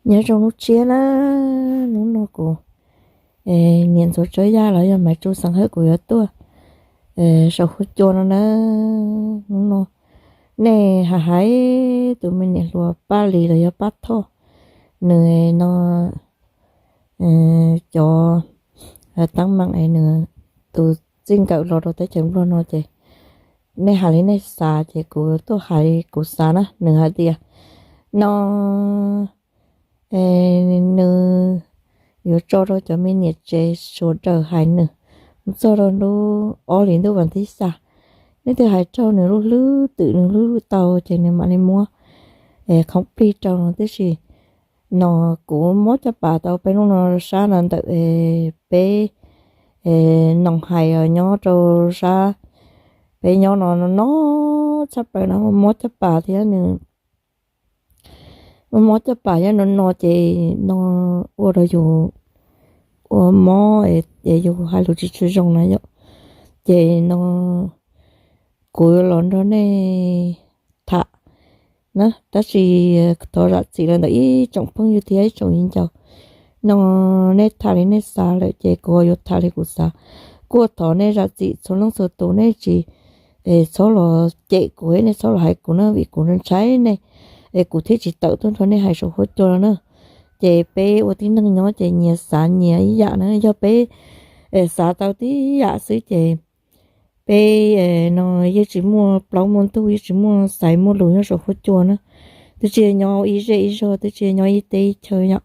Nyob zoo hnub tshiab na, hnub no kuv niam ntxuav tsawb yaj los yog Maiv Tsu xeem hawb kuv yuav tuaj saum huab cua no na. Hnub no nej hais hais tus me niam hluas Paj Lis los yog Paj Thoj, nws no cov teeb meem es nws tus txij nkawm los rau teb chaws Nplog no ces nej hais li nej xav ces kuv tuaj hais li kuv xav na. Nws hais tias no nws yuav tso rau cov me niam tsev sawv daws hais nws mus txog rau hnub ob hlis ntuj vas thib xya. Nej twb hais raug nws lub hlwb twm nws lub hlwb tau ces nws mam li muab khoob plig rau no. Tiam sis no kuv mob caj pas tau peb lub no sab no ntawm peb no hais nyob rau sab peb nyob no no tshaj plaws no mob caj pas thiab nws mob caj pas thiab no no ces no ua rau yus ua mob es yus hais lus tsis tshua zoo na yom. Ces no kuv yuav los nrog nej tham na, tab sis thov zam txim los ntawm ib tsoom phooj ywg thiab ib tsoom viv ncaus. No nej tham li nej xav lawm ces kuv yuav tham li kuv xav. Kuj thov nej zam txim txhua leej txhua tus, nej tsis txhob los cem kuv, nej txhob los hais kuv na, vim kuv ntshai nej es kuv thiaj tsis tawm tuaj nrog nej hais saum huab cua no na. Ces peb ua tib neeg nyob ces nyias xav nyias ib yam na, yog peb xav tau tib yam xwb ces peb no yeej tsis muaj plaub muaj ntug, yeej tsis muaj xaiv muaj lus nyob saum huab cua na. Twb tsis nyob ib zej ib zog, twb tsis nyob ib teb ib chaw yom.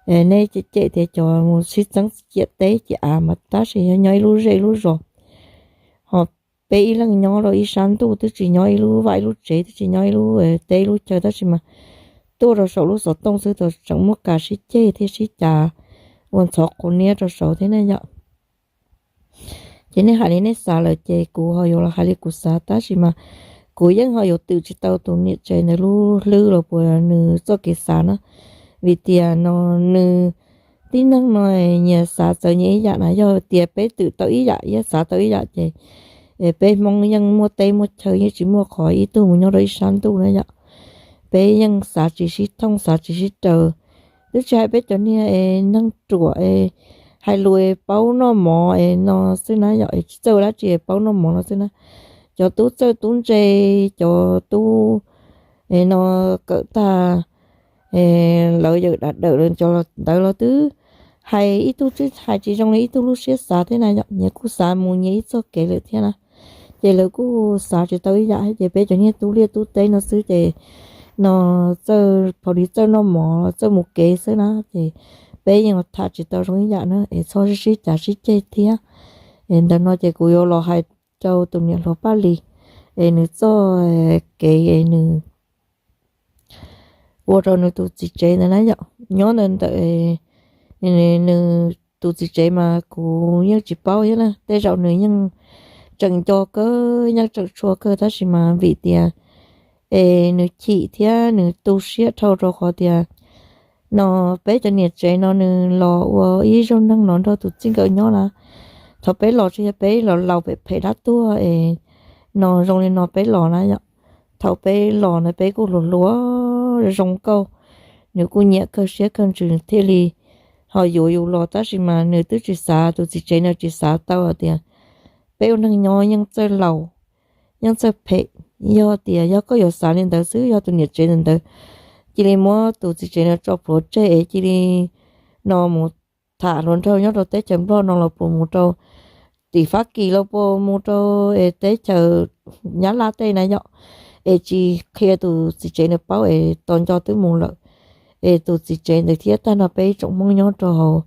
Nej cem tias cov mus sib txeeb ciam teb ciam av mas tab sis yog nyob ib lub zej ib lub zos, ho peb ib leeg nyob rau ib sab ntuj, twb tsis nyob ib lub vaj ib lub tsev, twb tsis nyob ib lub teb ib lub chaw, tab sis mas tuaj rau saum lub xov tooj xwb tseem muaj kas sib ceg thiab sib cav ua ntxhov quav niab rau saud thiab ne yom. Ces nej hais li nej xav lawm ces kuv ho yuav los hais li kuv xav, tab sis mas kuv yeej ho yuav twm tsis tau tus niam tsev ntawd lub hlwb los puas nws txoj kev xav na. Vim tias no nws tib neeg no nyias xav txawv nyias ib yam na, yog tias peb twm tau ib yam, xav tau ib yam ces peb Hmoob yeej muaj teb muaj chaw, yeej tsis muaj qhov ib tug mus nyob rau ib sab ntuj na yom. Peb yeej xav tsis sib thooj, xav tsis sib raws. Twb tsis hais peb cov niag es neeg ruam es hais lus es paub noj mov es no xwb na yom, es tsis txawj dab tsi es paub noj mov no xwb na. Cov tub txawj tub ntse, cov tub es no kawm tag lawv yawm dam dawm lawv cov ntawd los twb hais ib tug twb hais tsis zoo li ib tug lub siab xav thiab na yom, nyias kuj xav mus nyias ib txoj kev lawm thiab na. Ces lawv kuj xav tsis tau ib yam, ces peb cov niag tub liaj tub teb no xwb ces no txawj phaus li txawj noj mov txawj mus kev xwb na, ces peb yeej tham tsis tau zoo ib yam na, es txhob sib cav sib ceg thiab. Es ntawm no ces kuv yuav los hais rau tus niam hluas Paj Lis es nws txoj kev es nws ua rau nws tus txiv tsev ntawd na yom. Nyob ntawm ntawm nws tus txiv tsev mas kuv yeej tsis paub thiab na, tej zaum nws yeej tseem nco kawg, yeej tseem tshua kawg, tab sis mas vim tias es nws chim thiab nws tu siab dhau rau qhov tias no peb cov niam tsev no nws los ua ib zaug neeg no nrog tus txij nkawm nyob na. Thaum peb los tsis yog peb los laus phem phem dab tuag es no zoo li no peb los na yom. Thaum peb los ntawd peb kuj hluas hluas zoo nkauj, nws kuj nyiam kawg siab kawg ntsws thiaj li ho yuav yus los, tab sis mas nws twb tsis xav, tus txiv tsev no tsis xav tau hais tias peb ua neeg nyob yeej txawj laus, yeej txawj phem. Yog tias yog koj yuav xav li ntawd xwb, yog tus niam tsev ntawd ntawd cia li muab tus txiv tsev no tso plhuav tseg es cia li no mus tham hluas nraug nyob rau teb chaws Nplog no los puas mus rau tim Fab Kis los puas mus rau teb chaws Nyab Laj tej na yom, es tsis qhia tus txiv tsev ntawd paub es tos nco twb mus lawm, es tus txiv tsev ntawd thiab tag nrho peb ib tsoom Hmoob nyob rau hauv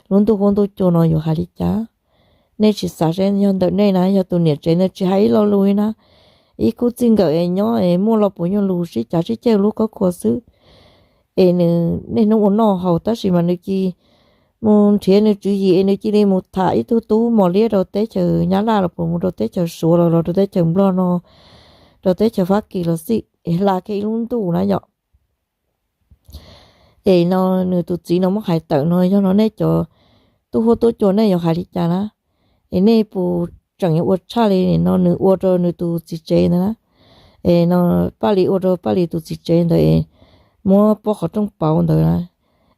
lub ntuj huab ntuj cua no yuav hais li cas? Nej tsis xav seb yog ntawm nej na, yog tus niam tsev ntawd tsis hais ib lo lus li na, ib khub txij nkawm es nyob es muaj lo puas nyuaj lus sib cav sib ceg lub kob khua xwb, es nws niaj hnub ua noj haus tab sis mas nws cia mus nrhiav nws tswv yim es nws cia li mus tham ib tug tub mos liab rau teb chaws Nyab Laj los puas mus rau teb chaws Suav los los rau teb chaws Nplog no, rau teb chaws Fab Kis los xij es hla kiag ib lub ntuj na yom. Es no nws tus txiv no muab hais tawm no, yog no nej cov tub huab tub cua nej yuav hais li cas na? Es nej puas tseem yuav ua tshaj li no nws ua rau nws tus txiv tsev ntawd na? Es no Paj Lis ua rau Paj Lis tus txiv tsev ntawd es muab pob qhov rooj pauv ntawd na.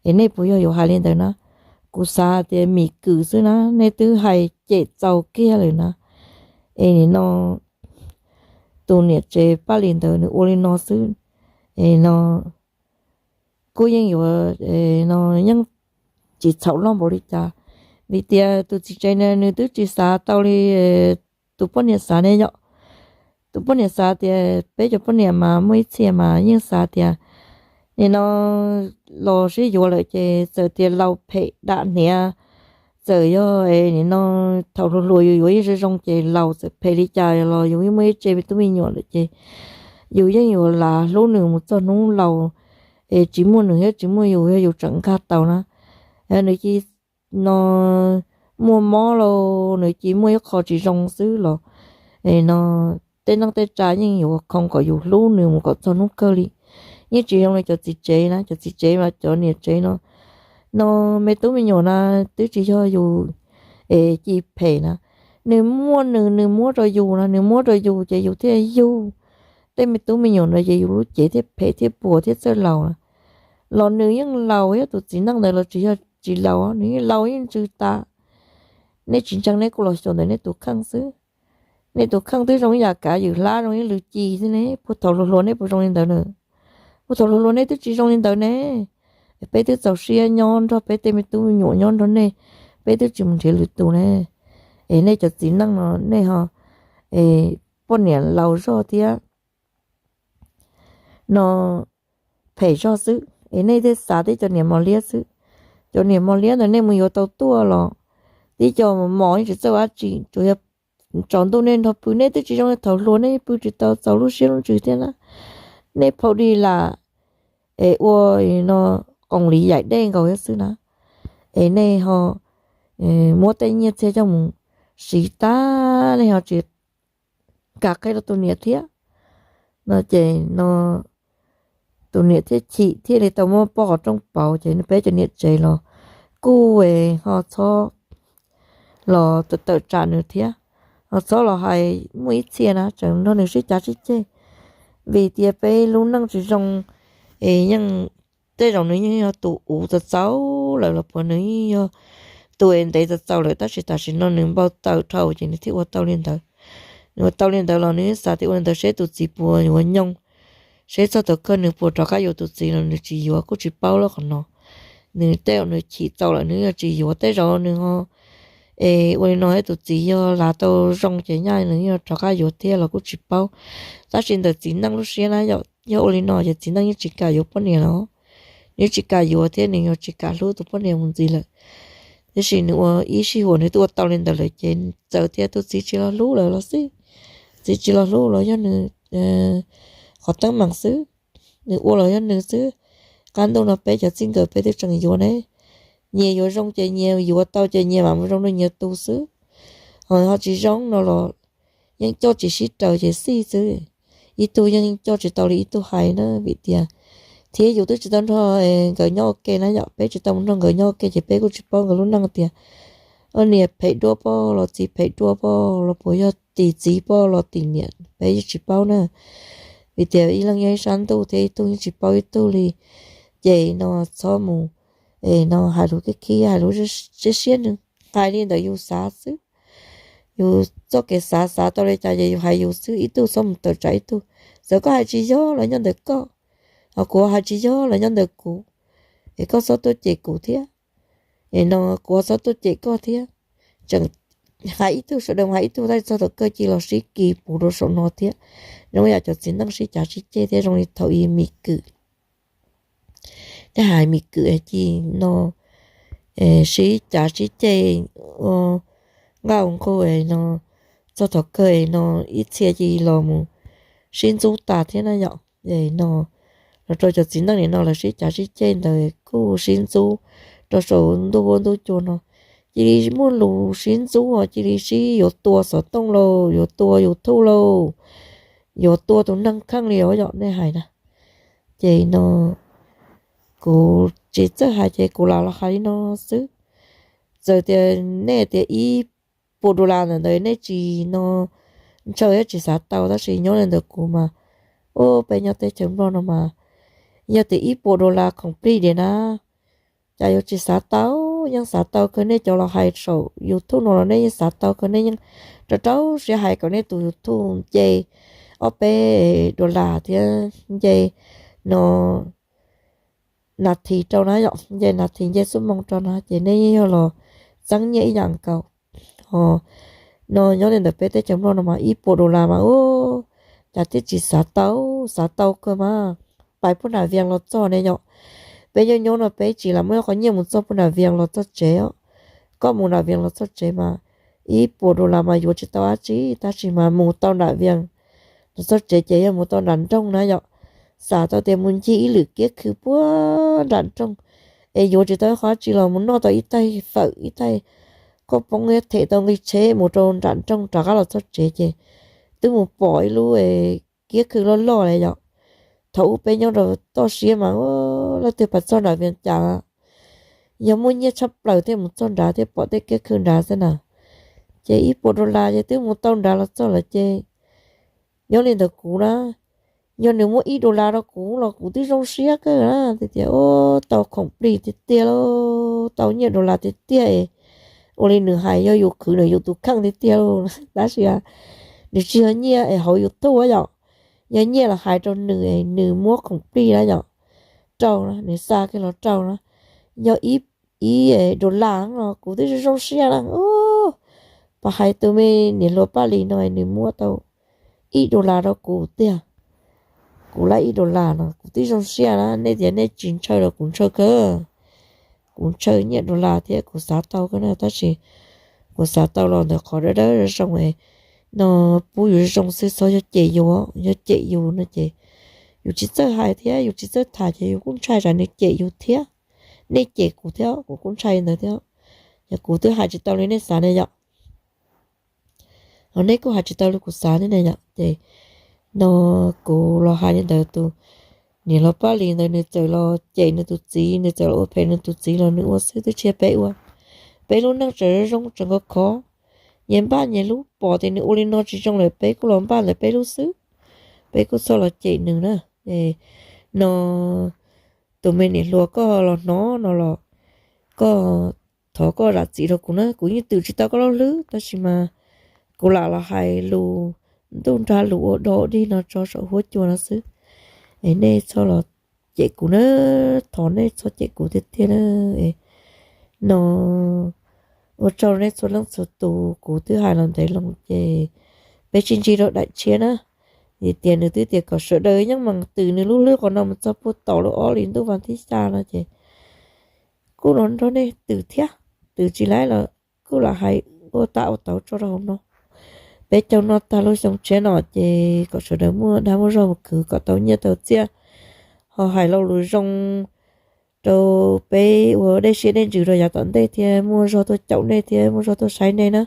Es nej puas yog yuav hais li ntawd na? Kuv xav tias mim kwm xwb na, nej twb hais cem txaus kiag lawm na. Es nim no tus niam tsev Paj Lis ntawd nws ua li no xwb, es no kuj yeej yuav, no yeej tsis txhaum loj npaum li cas, vim tias tus txiv tsev ne nws twb tsis xav tau li tus poj niam xav ne yom. Tus poj niam xav tias peb cov poj niam mas muaj ib txhia mas yeej xav tias nim no los sib yuav lawm ces txawm tias laus phem dam hniav, txawm yog nim no thaum hluas hluas yus yuav yeej zoo zoo ces laus txawm phem li cas los yus yeej muaj ib tse me tub me nyuam lawm ces yus yeej yuav lav hlub nws mus txog hnub laus, es tsis muaj nws thiab tsis muaj yus, yog yus tseem nkag tau na, nws cia no muaj mob los nws cia muaj ib qho tsis zoo xwb los no tej neej tej tsa yeej yuav khoo kom yus hlub nws mus kom txog hnub kawg li. Yeej tsis zoo li cov txiv tsev na, cov txiv tsev mas cov niam tsev no, no me tub me nyuam na twb tsis yog yus es ci phem na, nws muaj nws, nws muab rau yus na, nws muab rau yus ces yus thiaj yug. Tej me tub me nyuam no ces yus lub cev thiaj phem thiaj puas thiaj txawj laus na. Los nws yeej laus thiab, tus txiv neej ntawd los tsis yog tsis laus, nws yeej laus yeej ntsws tas. Nej tsis ntseeg nej kuj los xyuas ntawm nej tus kheej xwb. Nej tus kheej twb zoo ib yam kav ywm hlab zoo ib lwm ci xwb ne, puag thaum hluas hluas nej puas zoo li ntawd na? Puag thaum hluas hluas nej twb tsis zoo li ntawd ne. Peb twb txaus siab nyob nrog peb tej me tub me nyuam nyob nrog nej, peb twb tsis mus nrhiav lwm tus ne. Es nej cov txiv neej no nej ho poj niam laus zog thiab no phem zog xwb, es nej thiaj xav tib cov niam mos liab xwb. Cov niam mos liab ntawd nej mus yuav tau tuaj los tib co mos mos yeej tsis txawj ua dab tsi, tsuas yog tsaus ntuj nej nrog pw, nej twb tsis zoo li thaum hluas, nej pw tsis tau txaus lub siab lub ntsws thiab na. Nej phau di lam es ua no qoos li yaim dej nkaus thiab xwb na. Es nej ho muab tej nyiaj txiag coj mus siv tag, nej ho tsis kam qhia rau tus niam thiab no ces no tus niam thiaj chim thiaj li tau muab pob qhov rooj pauv. Ces peb cov niam tsev los kuj ho txhob los tawm tsam nws thiab, ho txhob los hais muaj ib txhia na tseem nrog nws sib cav sib ceg. Vim tias peb lub neej tsis zoo, es yeej tej zaum nws yeej yog tus uv txaus txaus lawm los puas nws yeej yog tus es ntev txaus txaus lawm, tab sis tam sim no nws npau taws dhau ces nws thiaj ua tau li ntawd. Nws ua tau li ntawd los nws xav tias ua li ntawd seb tus txiv puas yuav nyooj, seb txog thaum kawg nws puas rov qab yuav tus txiv los nws tsis yuav kuj tsis paub lawm qhov no. Nws tej zaum nws chim txaus lawm nws yeej tsis yuav, tej zaum nws ho es ua li no es tus txiv yog lav tau zoo ces nyaj nws yeej rov qab yuav thiab los kuj tsis paub. Tab sis ntawm txiv neej lub siab na yom, yog ua li no ces txiv neej yeej tsis kam yuav poj niam los, nws tsis kam yuav thiab nws yeej tsis kam hlub tus poj niam mus ntxiv lawm. Tiam sis nws ua ib sij huam nws twb ua tau li ntawd lawm ces txawm tias tus txiv tsis los hlub lawm los xij, txiv tsis los hlub los yog nws qhov teeb meem xwb, nws ua los yog nws xwb. Qab ntuj no peb cov txij nkawm peb twb tseem yuav ne, nyias yuav zoo ces nyias yuav tau ces nyias mam mus zoo rau nyias tus xwb. Ho ho tsis zoo no los yeej coj tsis sib raws ces xij xwb. Ib tug yeej coj tsis tau li ib tug hais na, vim tias thiab yus twb tsis tau nrog nkawd nyob ua ke na yom, peb tsis tau mus nrog nkawd nyob ua ke ces peb kuj tsis paub nkawd lub neej tias niam phem dua poj los txiv phem dua poj los puas yog tim txiv poj los tim niam, peb yeej tsis paub na. Vim tias ib leeg yog ib sab ntuj thiab ib tug yeej tsis paub ib tug li. Ces no txhob mus es no hais lus khib khib, hais lus siab siab, nws hais li ntawd yus xav xwb. Yus txoj kev xav xav tau li cas ces yus hais yus xwb, ib tug txhob mus tawm tsam ib tug. Txawm koj hais tsis yog los nyob ntawm koj, ho kuv hais tsis yog los nyob ntawm kuv, es koj txhob tuaj cem kuv thiab, es no kuv txhob tuaj cem koj thiab. Tseem hais ib tug, sawv daws hais ib tug, tab sis txog thaum kawg cia los sib kis puv rau saum no thiab. Zoo yam cov txiv neej sib cav sib ceg thiab zoo li thaum i Mim Kwm. Tej hais Mim Kwm cia no sib cav sib ceg ua nqaj ua nqug no, txog thaum kawg no ib txhia cia los mus sib ntxub tas thiab na yom. No los rau cov txiv neej nim no lawv sib cav sib ceg ntawd kuj sib ntxub rau saum ntuj huab ntuj cua no. Cia li muaj lus sib ntxub, cia li sib yuav tua xov tooj lauj, yuav tua YouTube lauj, yuav tua tus neeg kheej li os yom, nej hais na. Ces no kuv tsis txawj hais ces kuv lam los hais li no xwb. Txawm tias nej tias ib puas dollar ntawm ntawd nej tsis no ntshaw thiab tsis xav tau, tab sis nyob li ntawm kuv mas, ub, peb nyob teb chaws Nplog no mas yog tias ib puas dollar khoom plig diam na, cas yuav tsis xav tau? Yeej xav tau kawg, nej cov los hais saum YouTube no los nej yeej xav tau kawg, nej yeej rau rau siab hais kom nej tus YouTube nce ob peb dollar thiab nce no nas this rau na yom, nce nas this nce xuab moos rau na, ces nej yeej yog los txeeb nyiaj ib yam nkaus. Ho no nyob li ntawm peb teb chaws Nplog no mas ib puas dollar mas ub, cas thiaj tsis xav tau, xav tau kawg mas. Pais puag nram Vias los txog ne yom, peb nyob nyob no peb tsis lam muaj qhov nyiaj mus txog puag nram Vias los txog tsev os. Koj mus nram Vias los txog tsev mas ib puas dollar mas yuav tsis tau dab tsi, tab sis mas mus tau nram Vias los txog tsev ces yog mus tau nram nroog na yom. Xav tau tias mus ncig ib lwm kiab khw puag nram nroog es yuav tsis tau qhov dab tsi los mus noj tau ib taig fawm ib taig koj poob thiab them tau nqi tsheb mus rau nram nroog rov qab los txog tsev ces twb mus pom ib lub kiab khw loj loj li yom. Thaum ub peb nyob rau toj siab mas leej twg pais txog nram Vias Cas yog muaj nyiaj tshaj plaws thiaj mus txog nrad thiaj pom tej kiab khw nrad xwb na. Ces ib puas dollar ces twb mus tau nrad los txog lawm ces nyob li ntawd kuv na, yog nws muab ib dollar rau kuv los kuv twb zoo siab kawg na, tias tau khoom plig tiag tiag lauj, tau nyiaj dollar tiag tiag es ua li nws hais yog yus khwv nws yus tus kheej tiag tiag lauj. Tab sis nws tsis yog nyiaj es hauv YouTube yom, yog nyiaj los hais rau nws es nws muab khoom plig na yom, rau na, nws xa kiag los rau na, yog ib dollar no kuv twb zoo siab na. Pab hais tus me niam hluas Paj Lis no nws muab tau ib dollar rau kuv tiag, kuv lab ib dollar no kuv twb zoo siab na. Nej tias nej tsis ntshaw los kuv ntshaw kawg, kuv ntshaw nyiaj dollar thiab kuv xav tau kawg na, tab sis kuv xav tau los ntawm qhov dawb dawb zoo zoo no pub yus zoo xwb, txhob yog cem yus, yog cem yus no ces yus tsis txawj hais thiab yus tsis txawj tham ces yus kuj ntshai tsam nws cem yus thiab. Nej cem kuv thiab kuv kuj ntshai ntawd thiab, yog kuv twb hais tsis tau li nej xav ne yom. Ho nej kuj hais tsis tau li kuv xav thiab ne yom. Ces no kuv los hais li ntawd, tus niam hluas Paj Lis ntawd nws txawm los cem nws tus txiv, nws txawm los ua phem nws tus txiv los nws ua xwb twb tsis yog peb ua. Peb lub neej tseem zoo tseem khov khov, nyias npaj nyias lub, pom tias nws ua li no tsis zoo lawm peb kuj los npaj ntawm peb lub xwb, peb kuj txhob los cem nws na. Es no tus me niam hluas koj los hnov no los koj thov koj zam txim rau kuv na, kuv yeej twm tsis tau koj lub hlwb tab sis mas kuv lam los hais lus ntuj nrag lus ua dog ua dig no tso saum huab cua no xwb. Es nej txhob los cem kuv na, thov nej txhob cem kuv tiag tiag na. No ua tsaug nej txhua leej txhua tus, kuv twb hais los ntev loo ces peb sib ntsib rau daim tshiab na. Vim tias nws twb tias kom sawv daws yeej meem twm nws lub hlwb qhov no mus txog puag tom lub ob hlis ntuj vas thib xya no ces kuj los nrog nej twm thiab, twm tsis laib los kuj lam hais ua tab ua tauv tso rau hauv no. Peb caug noj tag lub xyoo tshiab no ces kom sawv daws muaj dag muaj zog mus khwv kom tau nyiaj tau txiaj, ho hais lo lus zoo rau peb ua dej siab dej ntsws rau yav tom ntej thiab muaj zog tuaj caum nej thiab muaj zog tuaj saib nej na.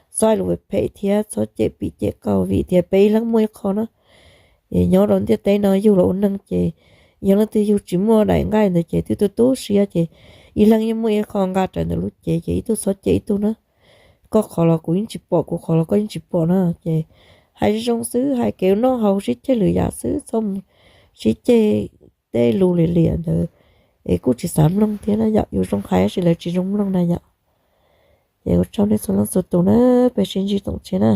Txhob hais lus phem thiab txhob cem pim cem qau vim tias peb ib leeg muaj ib qho na. Es nyob rau ntiaj teb no yug los ua neeg ces yog leej twg yug tsis muaj daim nqaij ntawd ces twb tu tu siab ces ib leeg yeej muaj ib qho nqa rawv ntawm lub cev ces ib tug txhob cem ib tug na. Koj qhov los kuv yeej tsis pom, kuv qhov los koj yeej tsis pom na ces hais zoo xwb, hais kev noj haus sib ceg lwm yam xwb, txhob mus sib ceg tej lus liam liam ntawd es kuj tsis xav mloog thiab na yom. Yus zoo hais tab sis lawv tsis zoo mloog na yom. Ces ua tsaug nej txhua leej txhua tus na, peb sib ntsib tom tshiab na.